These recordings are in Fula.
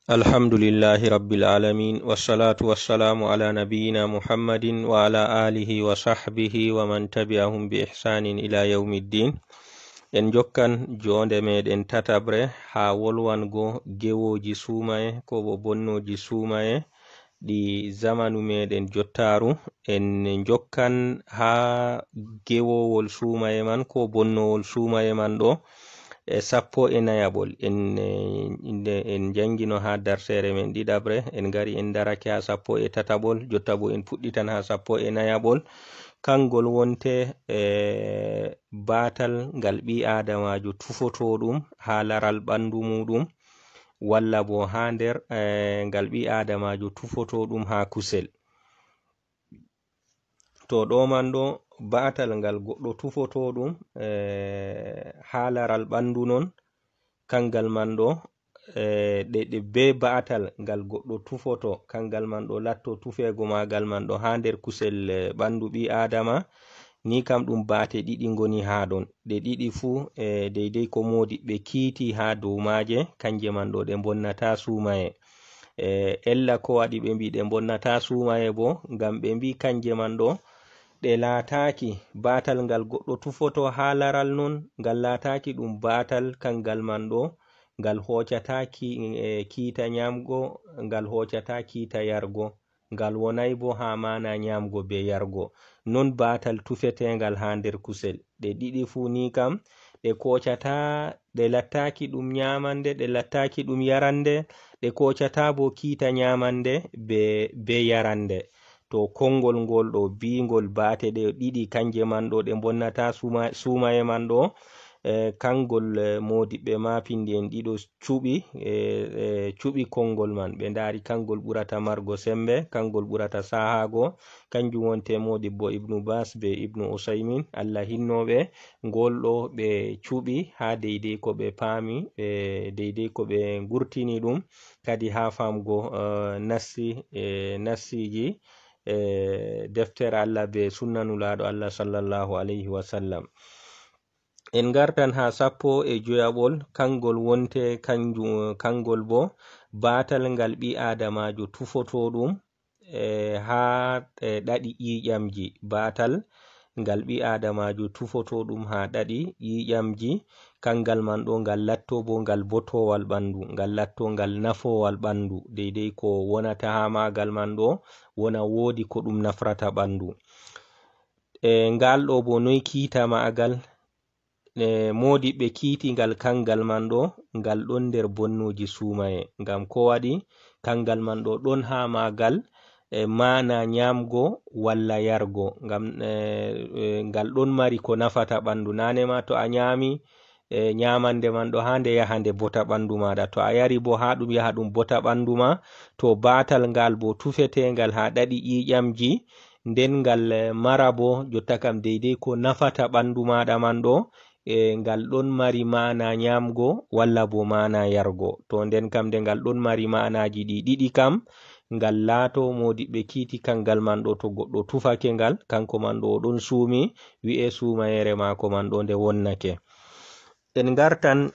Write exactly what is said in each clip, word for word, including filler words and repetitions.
Alhamdulillahi Rabbil Alamin, wassalatu wassalamu ala nabiyyina Muhammadin wa ala alihi wa sahbihi wa man tabi'ahum bi ihsanin ila yawmiddin. En jokkan joonde meɗen tataɓre haa wolwango gewooji suumaye, ko bo bonnooji suumaye ɗi zamanu meɗen jottaaru. En jokkan haa gewowol suumaye man, ko bonnowol suumaye man ɗo, e sappo e nayaɓol. En, eh, inde, en janngino haa darseere men ɗiɗaɓre, en ngari en darake haa sappo e tataɓol, jotta bo en puɗɗitan haa sappo e nayaɓol. Kangol wonte, eh, baatal ngal ɓii aadamaajo tufotoo ɗum haa laral ɓanndu muuɗum, walla bo haa nder, eh, ngal ɓii aadamaajo tufotoo ɗum haa kusel. To ɗo man ɗo, baatal ngal goɗɗo tufotoo ɗum, eh, haa laral ɓanndu non, kangal man ɗo, eh, ɗe, ɗe bee baatal ngal goɗɗo tufoto, kangal man ɗo latto tufeego maagal man ɗo haa nder kusel, eh, ɓanndu ɓii aadama, ni kam ɗum baate ɗiɗi ngoni haa ɗon. Ɗe ɗiɗi fuu, eh, deydey ko moodiɓɓe kiiti haa dow maaje, kanje man ɗo ɗe mbonnata suumaye. Eh, ella ko waɗi ɓe mbii ɗe mbonnata suumaye bo, ngam ɓe mbii kanje man ɗo, ɗe laataaki baatal ngal goɗɗo tufoto haa laral non, ngal laataaki ɗum baatal kangal man ɗo, ngal hoocataa ki-, eh, kiita nyaamgo, ngal hoocataa kiita yargo, ngal wonay bo haa maana nyaamgo bee yargo. Non baatal tufeteengal haa nder kusel. Ɗe ɗiɗi fuu ni kam, ɗe koocataa, ɗe lattaaki ɗum nyaamande, ɗe lattaaki ɗum yarande, ɗe koocataa bo kiita nyaamande bee, bee yarande. To konngol ngol ɗo biingol baate ɗe ɗiɗi kanje man ɗo ɗe mbonnata suuma-, suumaye man ɗo, eh, kangol, eh, moodiɓɓe maapindi en ɗiɗo cuɓi, eh, eh, cuɓi konngol man. Ɓe ndaari kangol ɓurata margo semmbe, kangol ɓurata sahaago, kanjum wonte moodibbo Ibnu Bas be Ibnu Usaymin, Allah hinnooɓe, ngol ɗo ɓe cuɓi haa deydey ko ɓe paami, eh, deydey ko ɓe ngurtini ɗum, kadi haa faamgo, eh, nassi, eh, nassiiji, eh, deftere Allah be sunna Nulaaɗo Allah sallallahu alayhi wa sallam. En ngartan haa sappo e joyaɓol, kangol wonte kanjum, kangol bo baatal ngal ɓii aadamaajo tufotoo ɗum, eh, haa, eh, ɗaɗi ƴiiƴamji. Baatal ngal ɓii aadamaajo tufotoo ɗum haa ɗaɗi ƴiiƴamji, kangal man ɗo ngal latto bo ngal botoowal ɓanndu, ngal latto ngal nafoowal ɓanndu, deydey ko wonata haa maagal man ɗo wona woodi ko ɗum nafrata ɓanndu. E ngal ɗo bo noy kiita maagal? E moodiɓɓe kiiti ngal kangal man ɗo, ngal ɗon nder bonnooji suumaye. Ngam ko waɗi? Kangal man ɗo ɗon haa maagal, e maana nyaamgo walla yargo. Ngam, e, e, ngal ɗon mari ko nafata ɓanndu. Naane ma to a nyaami, e, nyaamande man ɗo haa nde yaha nde bota ɓanndu maaɗa. To a yari bo haa ɗum yaha ɗum bota ɓanndu ma, to baatal ngal bo tufeteengal haa ɗaɗi ƴiiƴamji, nden ngal, eh, mara bo jotta kam deydey ko nafata ɓanndu maaɗa man ɗo, e ngal ɗon mari maana nyaamgo walla bo maana yargo. To nden kam nde ngal ɗon mari maanaaji ɗi ɗiɗi kam, ngal laato moodiɓɓe kiiti kangal man ɗo to goɗɗo tufake ngal, kanko man ɗo o ɗon suumi, wi'e suumayeere maako man ɗo nde wonnake. En ngartan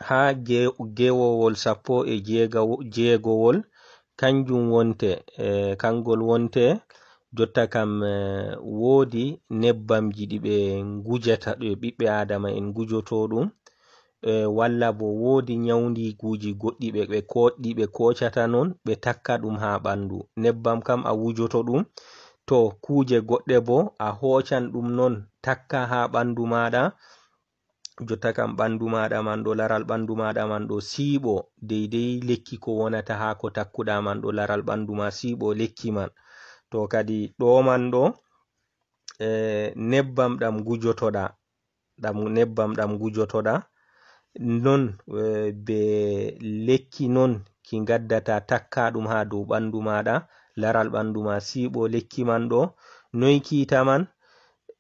haa ge-, gewowol sappo e jeegawo-, jeegowol, kanjum wonte, eh, kangol wonte, jotta kam, eh, woodi nebbamji ɗi ɓe ngujata, ɗi ɓiɓɓe Aadama en ngujotoo ɗum, eh, walla bo woodi nyawndiiguuji goɗɗi ɓe, ɓe ko-, ɗi ɓe koocata non, ɓe takka ɗum haa ɓanndu. Nebbam kam a wujoto ɗum, to kuuje goɗɗe bo a hoocan ɗum non, takka haa ɓanndu maaɗa, jotta kam ɓanndu maaɗa man ɗo, laral ɓanndu maaɗa man ɗo siiɓo, deydey lekki ko wonata haa ko takkuɗa man ɗo, laral ɓanndu ma siiɓo lekki man. To kadi ɗo man ɗo, e, nebbam ɗam ngujotoɗa, ɗam nebbam ɗam ngujotoɗa, non, e, be lekki non ki ngaddata takka ɗum haa dow ɓanndu maaɗa, laral ɓanndu ma siiɓo lekki man ɗo. Noy kiita man?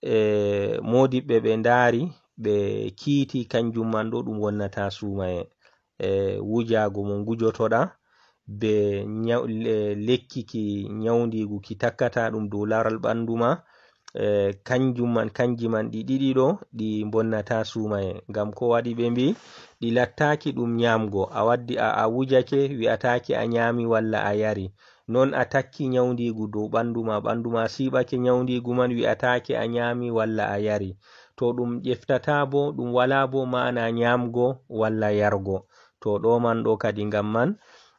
E, moodiɓɓe ɓe ndaari, ɓe kiiti kanjum man ɗo ɗum wonnata suumaye. E, wujaago mo ngujotoɗa, be nyaw-, le-, lekki ki nyawndiigu ki takkata ɗum dow laral ɓanndu ma, e, kanjum man, kanji man ɗi ɗiɗi ɗo, ɗi mbonnata suumaye. Ngam ko waɗi ɓe mbi, ɗi lattaaki ɗum nyaamgo. A waddi a, a wujake, wi'ataake a nyaami walla a yari. Non a takki nyawndiigu dow ɓandu ma, ɓandu ma siiɓake nyawndiigu man, wi'ataake a nyaami walla a yari. To ɗum ƴeftata bo, ɗum wala bo ma'ana nyaamgo walla yargo. To ɗo man ɗo kadi ngam man,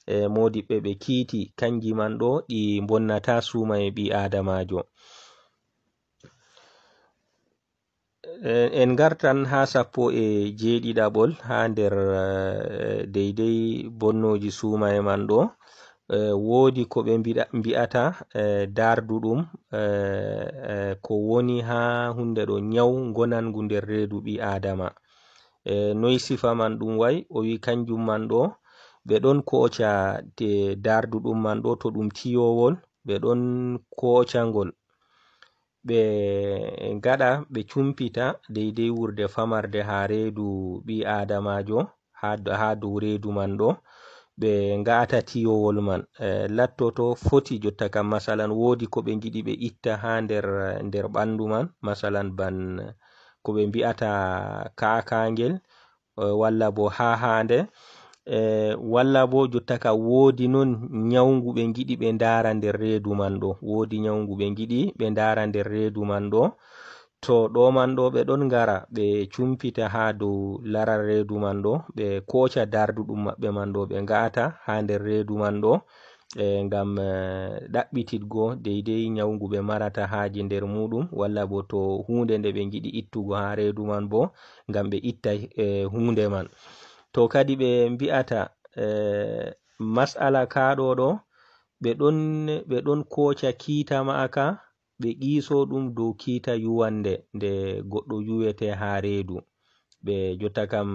e, moodiɓɓe ɓe kiiti, kanji man ɗo ɗi mbonnata suumaye ɓii Aadamaajo. E, en ngartan haa sappo e jeeɗiɗaɓol haa nder, e, deydey bonnooji suumaye man ɗo. E, woodi ko ɓe mbiɗa-, mbi'ata, e, darduɗum, e, e, ko woni haa hunde ɗo nyaw ngonangu nder reedu ɓii Aadama. E, noy sifa man ɗum wa'i? O wi kanjum man ɗo, ɓe ɗon kooca te darduɗum man ɗo, to ɗum tiyowol, ɓe ɗon kooca ngol. Ɓe ngaɗa, ɓe cumpita deydey wurde famarde haa reedu ɓii Aadamaajo, haa, haa dow reedu man ɗo, ɓe nga'ata tiyowol man. E, lattoto foti jotta kam, masalan, woodi ko ɓe ngiɗi ɓe itta haa nder, nder ɓandu man, masalan, ban ko ɓe mbi'ata kaakaangel, e, walla bo haa haande, e, walla bo jotta ka woodi non nyawngu ɓe ngiɗi ɓe ndaara nder reedu man ɗo. Woodi nyawngu ɓe ngiɗi ɓe ndaara nder reedu man ɗo. To ɗo man ɗo ɓe ɗon ngara, ɓe cumpita haa dow laral reedu man ɗo, ɓe kooca darduɗum maɓɓe man ɗo, ɓe nga'ata haa nder reedu man ɗo, e, ngam, e, ɗaɓɓititgo deydey nyawngu ɓe marata haaje nder muuɗum, walla bo to huunde nde ɓe ngiɗi ittugo haa reedu man bo, ngam ɓe itta, e, huunde man. To kadi ɓe mbi'ata, e, mas'ala kaa ɗo ɗo, ɓe ɗon, ɓe ɗon kooca kiita ma'aka, ɓe qiiso ɗum dow kiita yuwannde nde goɗɗo yuwete haa reedu. Ɓe jotta kam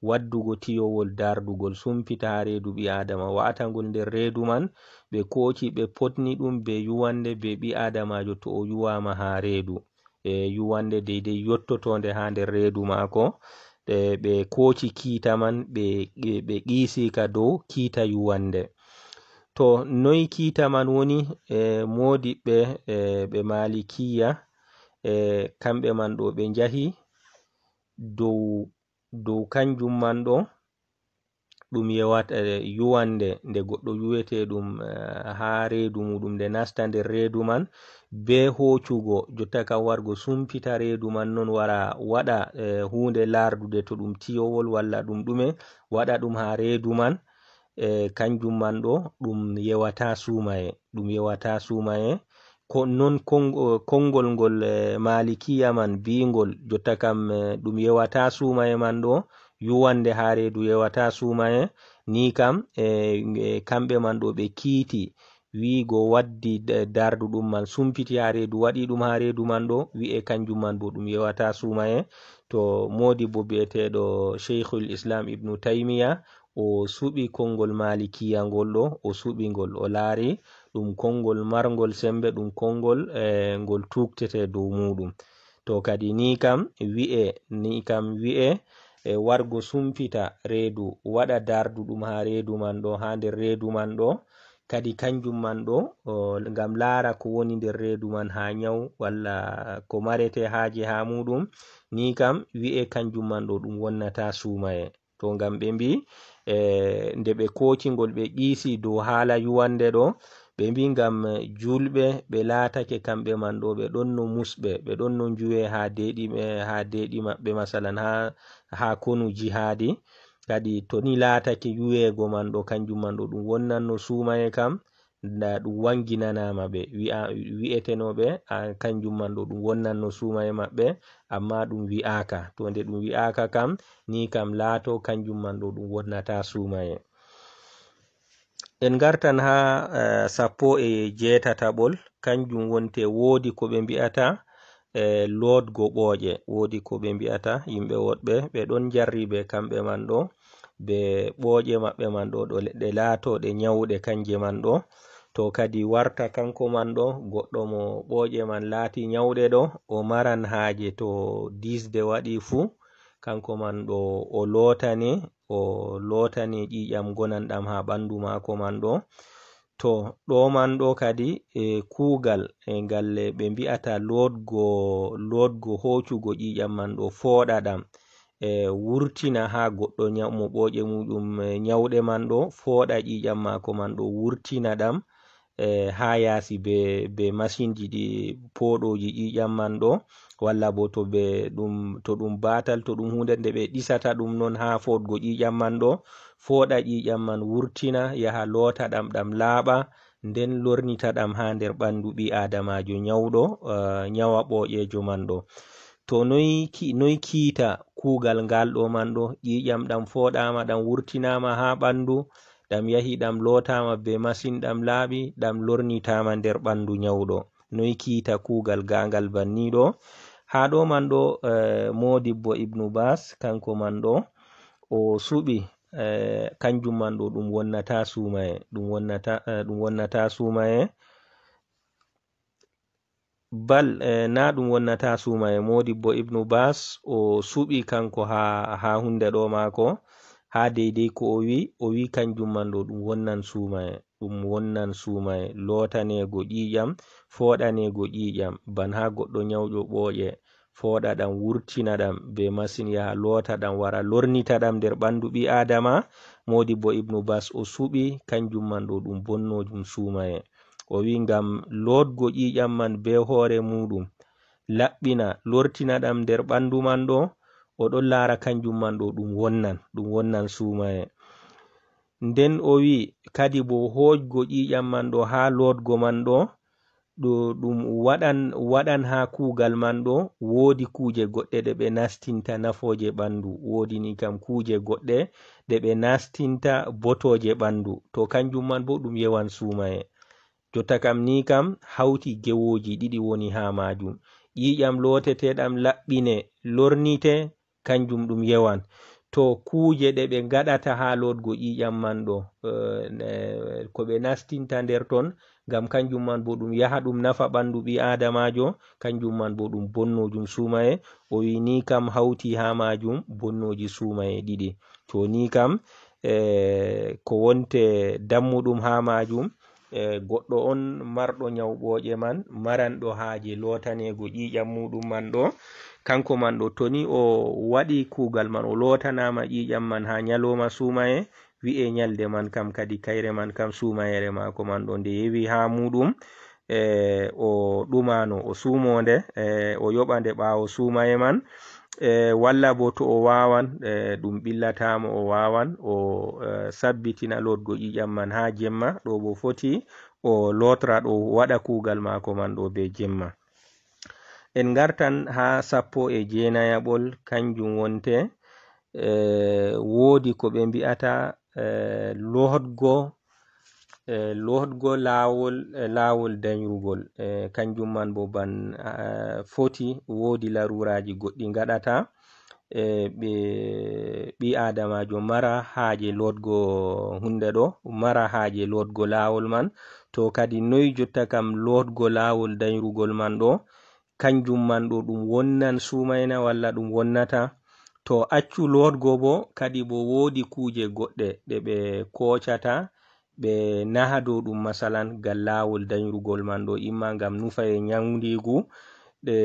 waddugo tiyowol dardugol sumpita haa reedu ɓii Aadama, wa'ata ngol nder reedu man, ɓe kooci, ɓe potni ɗum bee yuwannde bee ɓii Aadamaajo to o yuwaama haa reedu. E yuwannde deydey yottotoonde haa nder reedu maako, e ɓe kooci kiita man, ɓe, ɓe, ɓe qiisi ka dow kiita yuwannde. To noy kiita man woni? E moodiɓɓe, e ɓe Maalikiya, e kamɓe man ɗo ɓe njahi dow, dow kanjum man ɗo, ɗum yewata, e, yuwannde nde goɗɗo yuwete ɗum, e, haa reedu muuɗum, nde nasta nder reedu man, bee hoocugo, jotta kam wargo sumpita reedu man, non wara waɗa, e, huunde lardude, to ɗum tiyowol walla ɗum ɗume, waɗa ɗum haa reedu man, e, kanjum man ɗo, ɗum yewata suumaye, ɗum yewata suumaye. Ko non kon-, konngol ngol, e, Maalikiya man bi'ngol, jotta kam, e, ɗum yewata suumaye man ɗo, yuwannde haa reedu yewata suumaye, ni kam, e, e, kamɓe man ɗo ɓe kiiti, wi'go waddi da-, darduɗum man sumpiti haa reedu, waɗi ɗum haa reedu man ɗo, wi'e kanjum man bo ɗum yewata suumaye. To moodibbo bi'eteeɗo Shaykhul Islam Ibnu Taymiya, o suɓi konngol Maalikiya ngol ɗo, o suɓi ngol, o laari ɗum konngol marngol semmbe, ɗum konngol, e, ngol tuuktete dow muuɗum. To kadi ni kam wi'e, ni kam wi'e, e, wargo sumpita reedu, waɗa darduɗum haa reedu man ɗo, haa nder reedu man ɗo, kadi kanjum man ɗo, o, ngam laara ko woni nder reedu man haa nyaw, walla ko marete haaje haa muuɗum, ni kam wi'e kanjum man ɗo ɗum wonnata suumaye. To ngam ɓe mbi, e, nde ɓe kooci ngol, ɓe qiisi dow haala yuwannde ɗo, ɓe mbi ngam, e, juulɓe ɓe laatake kamɓe man ɗo, ɓe ɗonno musɓe, ɓe ɗonno njuwe haa deeɗi, e, haa deeɗi maɓɓe, masalan, haa, haa konu jihaadi. Kadi to ni laatake yuweego man ɗo, kanjum man ɗo ɗum wonnanno suumaye kam, nda ɗum wanginanaama ɓe, wi'a-, wi'etenooɓe, a, kanjum man ɗo ɗum wonnanno suumaye maɓɓe, amma ɗum wi'aaka. To nde ɗum wi'aaka kam, ni kam laato kanjum man ɗo ɗum wonnata suumaye. En ngartan haa, eh, sappo e jeetataɓol, kanjum wonte woodi ko ɓe mbi'ata, e, lootgo ɓooƴe. Woodi ko ɓe mbi'ata, yimɓe woɗɓe, ɓe ɗon njarribe kamɓe man ɗo, be ɓooƴe maɓɓe man ɗo, ɗo le-, ɗe laatooɗe nyawɗe kanje man ɗo. To kadi warta kanko man ɗo, goɗɗo mo ɓooƴe man laati nyawɗe ɗo, o maran haaje to diisde waɗi fuu, kanko man ɗo o lootane, o lootane ƴiiƴam ngonanɗam haa ɓanndu maako man ɗo. To ɗo man ɗo kadi e kuugal e ngal ɓe mbi'ata lootgo, lootgo hoocugo ƴiiƴam man ɗo fooɗa ɗam, e wurtina haa goɗɗo ñaw-, mo ɓooƴe muuɗum, e, ñawɗe man ɗo fooɗa ƴiiƴam maako man ɗo wurtina ɗam, e, haa yaasi be, be masinji ɗi pooɗooji ƴiiƴam man ɗo, walla bo to be ɗum, to ɗum baatal, to ɗum huunde nde ɓe ɗisata ɗum non haa foodgo ƴiiƴam man ɗo, fooɗa ƴiiƴam man wurtina, yaha loota ɗam, ɗam laaɓa, nden lornita ɗam haa nder ɓandu ɓii aadamaajo ñawɗo, eh, ñawa ɓooƴeejo man ɗo. To noy ki-, noy kiita kuugal ngal ɗo man ɗo, ƴiiƴam ɗam fooɗaama, ɗam wurtinaama haa ɓandu, ɗam yahi, ɗam lootaama be masin, ɗam laaɓi, ɗam lornitaama nder ɓandu ñawɗo. Noy kiita kuugal gaangal banniiɗo? Haa ɗo man ɗo, eh, Moodibbo Ibnu Baas, kanko man ɗo, o suɓi, eh, kanjum man ɗo ɗum wonnata suumaye, ɗum wonnata, eh, ɗum wonnata suumaye. Bal, eh, na ɗum wonnata suumaye. Moodibbo Ibnu Baas, o suɓi kanko haa, haa hunde ɗo maako, haa deydey ko o wi, o wi kanjum man ɗo ɗum wonnan suumaye, ɗum wonnan suumaye, lootaneego ƴiiƴam, fooɗaneego ƴiiƴam, ban haa goɗɗo ñawƴo ɓooƴe, fooɗa ɗam, wurtina ɗam be masin, yaha loota ɗam, wara lornita ɗam nder ɓandu ɓii aadama. Moodibbo Ibnu Baas o suɓi kanjum man ɗo ɗum bonnoojum suumaye. O wi ngam lootgo ƴiiƴam man be hoore muuɗum, laɓɓina, lortina ɗam nder ɓandu man ɗo, o ɗon laara kanjum man ɗo ɗum wonnan, ɗum wonnan suumaye. Nden o wi kadi bo hoojgo ƴiiƴam man ɗo haa lootgo man ɗo, ɗo ɗum waɗan, waɗan haa kuugal man ɗo, woodi kuuje goɗɗe ɗe ɓe nastinta nafooje ɓandu, woodi ni kam kuuje goɗɗe ɗe ɓe nastinta botooje ɓandu. To kanjum man bo ɗum yewan suumaye. Jotta kam ni kam hawti gewooji ɗiɗi woni haa maajum. Ƴiiƴam looteteeɗam laɓɓine, lornite, kanjum ɗum yewan. To kuuje ɗe ɓe ngaɗata haa lootgo ƴiiƴam man ɗo, eh, ne, ko ɓe nastinta nder ton, ngam kanjum man bo ɗum yaha ɗum nafa ɓandu ɓii aadamaajo, kanjum man bo ɗum bonnoojum suumaye. O wi ni kam hawti haa maajum bonnooji suumaye ɗiɗi. To ni kam, eh, ko wonte dammuɗum haa maajum, eh, goɗɗo on marɗo ñaw ɓooƴe man, maranɗo haaje lootaneego ƴiiƴam muuɗum man ɗo, kanko man ɗo, to ni o waɗi kuugal man, o lootanaama ƴiiƴam man haa ñalooma suumaye, wi'e ñalde man kam kadi kayre man kam suumayeere maako man ɗo nde yewi haa muuɗum, eh, o ɗumaano, o suumo nde, eh, o yoɓa nde ɓaawo suumaye man, eh, walla bo to o waawan, eh, ɗum ɓillataamo, o waawan, o, eh, sabbitina lootgo ƴiiƴam man haa jemma, ɗo bo foti o lootra, ɗo waɗa kuugal maako man ɗo be jemma. En ngartan haa sappo e jeenayaɓol, kanjum wonte, eh, woodi ko ɓe mbi'ata, eh, lootgo, eh, lootgo laawol, eh, laawol danyrugol. Eh, kanjum man bo ban, eh, foti woodi laruuraaji goɗɗi ngaɗata, eh, ɓe, ɓii aadamaajo mara haaje lootgo hunde ɗo, mara haaje lootgo laawol man. To kadi noy jotta kam lootgo laawol danyrugol man ɗo, kanjum man ɗo ɗum wonnan suumayna walla ɗum wonnata? To accu lootgo bo, kadi bo woodi kuuje goɗɗe ɗe ɓe koocata, ɓe naha dow ɗum, masalan, gal laawol danyrugol man ɗo, imma ngam nufaye ñawndiigu, ɗe,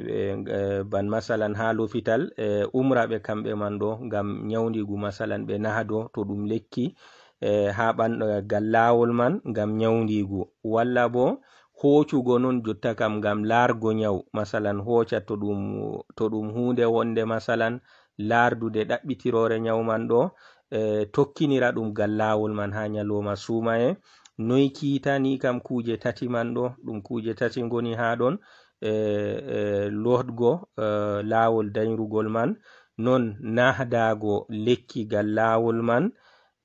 ɓe, eh, ban, masalan, haa lopital, eh, umra ɓe kamɓe man ɗo ngam ñawndiigu, masalan, ɓe naha dow to ɗum lekki, eh, haa ɓan-, eh, gal laawol man ngam ñawndiigu, walla bo hoocugo non jotta kam ngam laargo ñaw, masalan, hooca to ɗum, to ɗum huunde wonde, masalan, laardude ɗaɓɓitiroore ñaw man ɗo, eh, tokkinira ɗum gal laawol man haa ñalooma suumaye. Noy kiitani kam kuuje tati man ɗo, ɗum kuuje tati ngoni haa ɗon, eh, eh, lootgo, eh, laawol danyrugol man, non nahdaago lekki gal laawol man,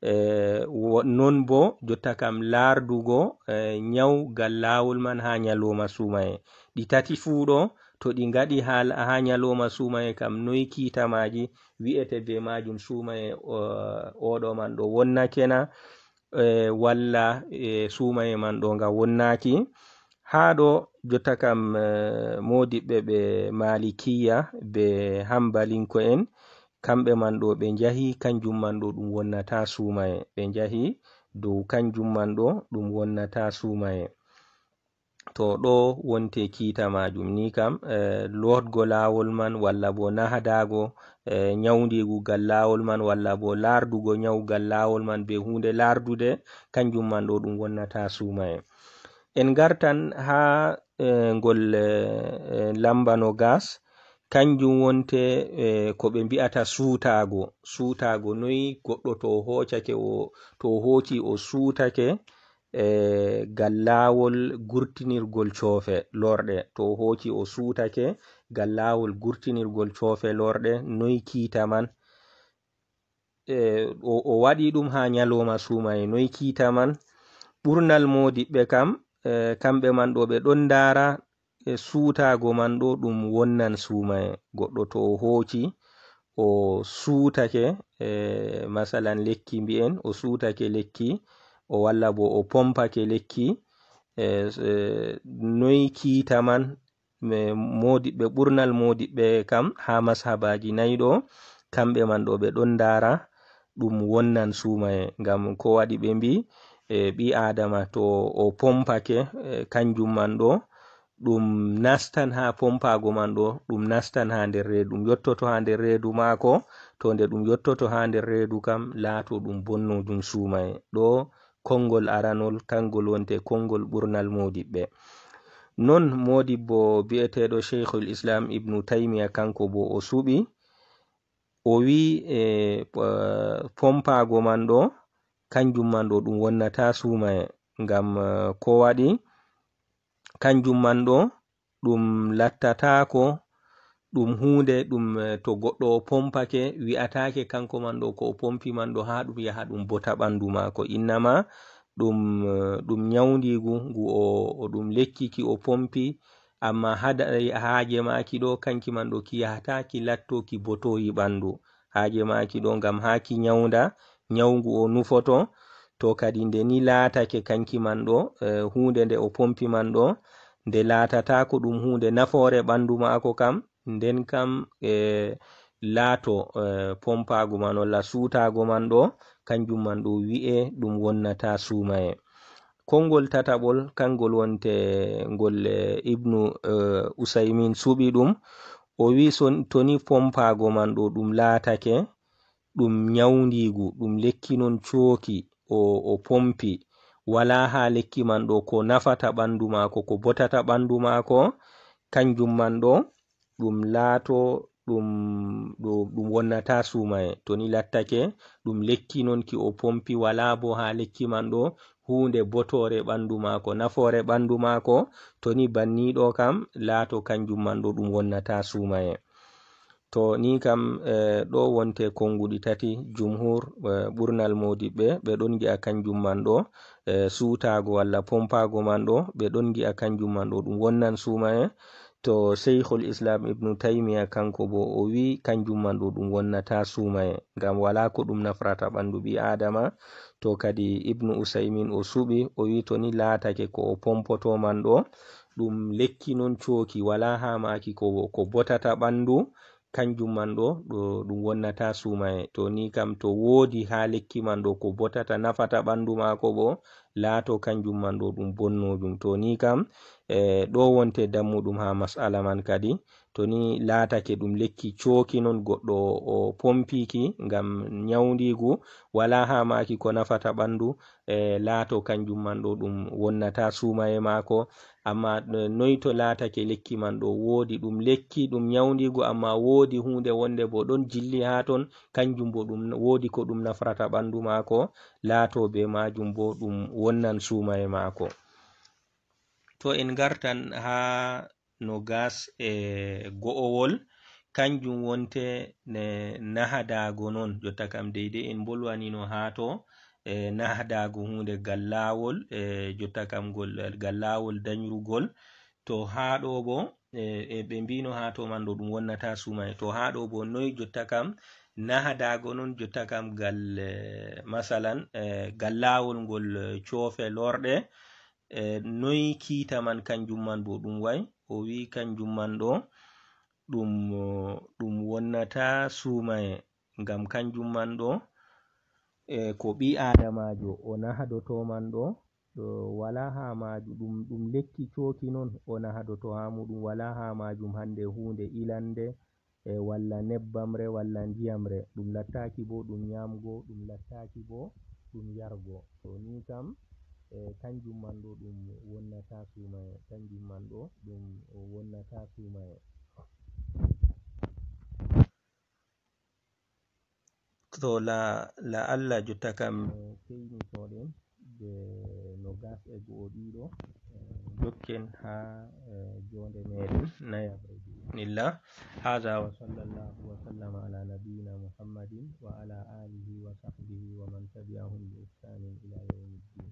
eh, wo-, non bo jotta kam laardugo, eh, ñaw gal laawol man haa ñalooma suumaye. Ɗi tati fuu ɗo, to ɗi ngaɗi haa, haa ñalooma suumaye kam, noy kiita maaji wi'ete be maajum suumaye, o-, oɗo man ɗo wonnake na, eh, walla, eh, suumaye man ɗo nga wonnaaki? Haa ɗo jotta kam, eh, moodiɓɓe ɓe Maalikiya be Hambaliŋko'en, kamɓe man ɗo ɓe njahi, kanjum man ɗo ɗum wonnata suumaye. Ɓe njahi dow kanjum man ɗo ɗum wonnata suumaye. To ɗo wonte kiita maajum ni kam, eh, lootgo laawol man walla bo nahadaago, eh, nyawndiigu gal laawol man walla bo laardugo nyawu gal laawol man be huunde laardude, kanjum man ɗo ɗum wonnata suumaye. En ngartan haa, eh, ngol, eh, eh, lamba no gas, kanjum wonte, eh, ko ɓe mbi'ata suutaago. Suutaago noy goɗɗo to o hoocake o, to o hooci o suutake, eh, gal laawol gurtinirgol coofe lorɗe. To o hooci o suutake gal laawol gurtinirgol coofe lorɗe, noy kiita man? Eh, o, o waɗi ɗum haa nyalooma suumaye, noy kiita man? Ɓurnal moodiɓɓe kam, eh, kamɓe man ɗo ɓe ɗon ndaara, eh, suutaago man ɗo ɗum wonnan suumaye. Goɗɗo to o hooci, o suutake, eh, masalan lekki mbi'en, o suutake lekki, o walla bo o pompake lekki, eh, s-, eh, noy kiita man? Me-, moodiɓɓe, ɓurnal moodiɓɓe kam haa mashabaaji nayi ɗo, kamɓe man ɗo ɓe ɗon ndaara ɗum wonnan suumaye. Ngam ko waɗi ɓe mbi, eh, ɓii Aadama to o pompake, eh, kanjum man ɗo, ɗum nastan haa pompaago man ɗo, ɗum nastan haa nder reedu, ɗum yottoto haa nder reedu maako. To nde ɗum yottoto haa nder reedu kam, laato ɗum bonnoojum suumaye. Ɗo konngol aranol, kanngol wonte konngol ɓurnal moodiɓɓe. Non moodibbo bi'eteeɗo Sheikhul Islam Ibnu Taymiya, kanko bo o suɓi, o wi, e, p-, pompaago man ɗo, kanjum man ɗo ɗum wonnata suumaye. Ngam, eh, ko waɗi? Kanjum man ɗo, ɗum lattataako ɗum huunde ɗum, eh, to goɗɗo o pompake, wi'ataake kanko man ɗo ko o pompi man ɗo haa ɗum yaha ɗum bota ɓandu maako. Innama ɗum, eh, ɗum nyawndiigu ngu o, o ɗum lekki ki o pompi, amma hada-, haaje maaki ɗo, kanki man ɗo ki yahata ki latto ki botoyi ɓandu. Haaje maaki ɗo ngam haa ki nyawnda nyawu ngu o nufoto. To kadi nde ni laatake kanki man ɗo, eh, huunde nde o pompi man ɗo, nde laatataako ɗum huunde nafoore ɓandu maako kam, nden kam, eh, laato, eh, pompaago man walla suutaago man ɗo, kanjum man ɗo wi'e ɗum wonnata suumaye. Konngol tataɓol, kanngol wonte ngol, eh, Ibnu, eh, Usaymin suɓi ɗum. O wi son-, to ni pompaago man ɗo ɗum laatake, ɗum nyawndiigu, ɗum lekki non cooki, o, o pompi, walaa haa lekki man ɗo ko nafata ɓandu maako, ko botata ɓandu maako, kanjum man ɗo, ɗum laato, ɗum, ɗo, ɗum wonnata suumaye. To ni lattake, ɗum lekki non ki o pompi, walaa bo haa lekki man ɗo huunde botoore ɓandu maako, nafoore ɓandu maako, to ni banni ɗo kam, laato kanjum man ɗo ɗum wonnata suumaye. To ni kam, eh, ɗo wonte konnguɗi tati, jumhur, eh, ɓurnal moodiɓɓe, ɓe ɗon ngi'a kanjum man ɗo, eh, suutaago walla pompaago man ɗo, ɓe ɗon ngi'a kanjum man ɗo ɗum wonnan suumaye. To Sheikhul Islam Ibnu Taymiya kanko bo o wi kanjum man ɗo ɗum wonnata suumaye, ngam walaa ko ɗum nafrata ɓandu ɓii Aadama. To kadi Ibnu Usaymin o suɓi, o wi to ni laatake ko o pompoto man ɗo, ɗum lekki non cooki, walaa haa maaki ko, ko botata ɓandu, kanjum man ɗo, ɗo ɗum wonnata suumaye. To ni kam to woodi haa lekki man ɗo ko botata nafata ɓandu maako bo, laato kanjum man ɗo ɗum bonnoojum. To ni kam, e, ɗo wonte dammuɗum haa mas'ala man kadi. To ni laatake ɗum lekki cooki non goɗɗo o, o pompiki ngam nyawndiigu, walaa haa maaki ko nafata ɓandu, e, laato kanjum man ɗo ɗum wonnata suumaye maako. Amma, e, noy to laatake lekki man ɗo woodi ɗum lekki, ɗum nyawndiigu, amma woodi huunde wonde bo ɗon jilli haa ton, kanjum bo ɗum woodi ko ɗum nafrata ɓandu maako, laato be maajum bo ɗum wonnan suumaye maako. To en ngartan haa nogas e go'owol, kanjum wonte ne nahadaago non. Jotta kam deydey en mbolwanino haa to, e nahadaago huunde gal laawol, e jotta kam ngol, gal laawol danyrugol. To haa ɗo bo, e, e ɓe mbino haa to man ɗo ɗum wonnata suumaye. To haa ɗo bo noy jotta kam nahadaago non jotta kam gal, e, masalan, e, gal laawol ngol, e, coofe lorɗe, e, noy kiita man kanjum man bo ɗum way? O wi kanjum man ɗo ɗum, o, ɗum wonnata suumaye, ngam kanjum man ɗo e ko ɓii aadamaajo o nahadoto man ɗo, ɗo walaa haa maajum, ɗum, ɗum lekki cooki non o nahadoto haa muuɗum, walaa haa maajum hannde huunde ilannde, e walla nebbamre, walla ndiyamre, ɗum lattaaki bo ɗum nyaamgo, ɗum lattaaki bo ɗum yargo. To ni kam, e kanjum man ɗo ɗum wonnata suumaye, kanjum man ɗo ɗum wonnata suumaye. To la, la Allah jotta kam, eh, keynitoɗen de no gas e go'o ɗiɗo, eh, jokken ha, eh, jonde meɗen nayabre bi idnillah. Hadha wa sallallahu wa sallama ala nabiyyina Muhammadin wa ala alihi wa sahbihi wa man tabi'ahum bi ihsanin ila yawmiddin.